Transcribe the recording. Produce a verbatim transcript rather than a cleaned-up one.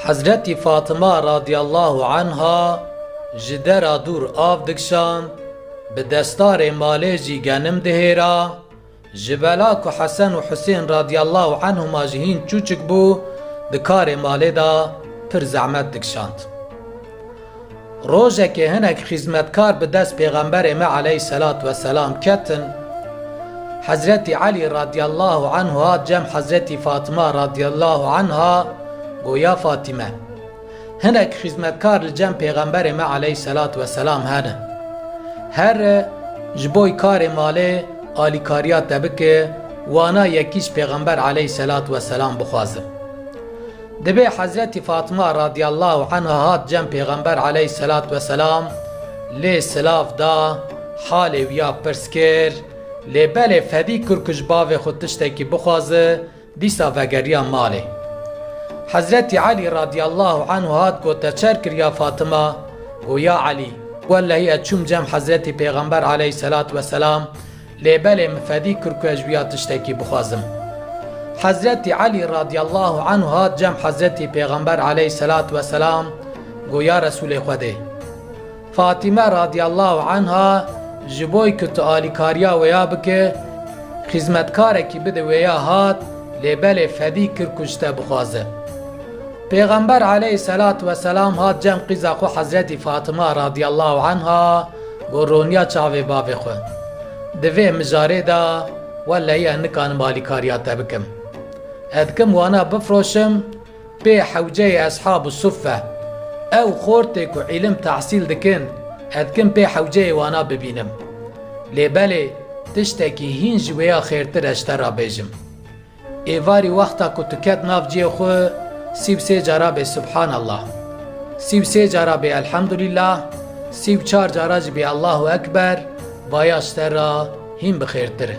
Hezretî Fatima radiyallahu anha ji dera dûr av dikişand, bi destarê malê jî genim dihêra, ji bela ku Hesen û Husên radiyallahu anhuma ji hîn çûçik bû, di karê malê de pir zehmet dikişand. Rojekê hinek xîzmetkar bi dest Pêxemberê me aleyhisselatu vesselam ketin. Hezretî Elî radiyallahu anhu hat cem Hezretî Fatima radiyallahu anha, goya Fatîme, hinek xîzmetkar li cem Pêxemberê me aleyhisselatu vesselam hene. Here ji bo karê malê alîkariya te bike, wana yekî ji Pêxember aleyhisselatu vesselam bixwaze. Dibê Hezretî Fatima radiyallahu anha hat cem Pêxember aleyhisselatu vesselam, lê silav da, halê wî ya pirs kir, lê belê fedî kir ku ji bavê xwe tiştekî bixwaze, dîsa vegeriya malê. Hezretî Elî radiyallahu anhu hat got, te çer kir ya Fatima? Got, ya Elî, wellehî ez çûm cem Hezretî Pêxember aleyhisselatu vesselam, lê belê min fedî kir ku ez ji wî ya tiştekî bixwazim. Hezretî Elî radiyallahu anhu hat cem Hezretî Pêxember aleyhisselatu vesselam, got, ya Resûlê Xwedê, Fatîme radiyallahu anha ji bo ku tu alîkariya wêya bike, xîzmetkarekî bide wêya hat, lê belê fedî kir ku ji te bixwaze. Pêxember aleyhisselatu vesselam hat cem qîza xwe Hezretî Fatima radiyallahu anha, got, roniya çavê bavê xwe. Di vê mijarê de, wellehî ez nikanim alîkariya te bikim. Ez dikim wana bifroşim, pê hewceyê Eshabu Suffe, ew xortê ku îlim tehsîl dikin, ez dikim pê hewceyê wana bibînim. Lê belê, tiştekî hîn ji wêya xêrtir ez ji te re bêjim. Êvarî wexta ku tu ket nav cihê xwe, sî û sê cara bê Subhanallah, sî û sê cara bê Elhamdulillah, sî û çar cara jî bê Allahu Ekber, vaya ji te re hîn bi xêrtir e.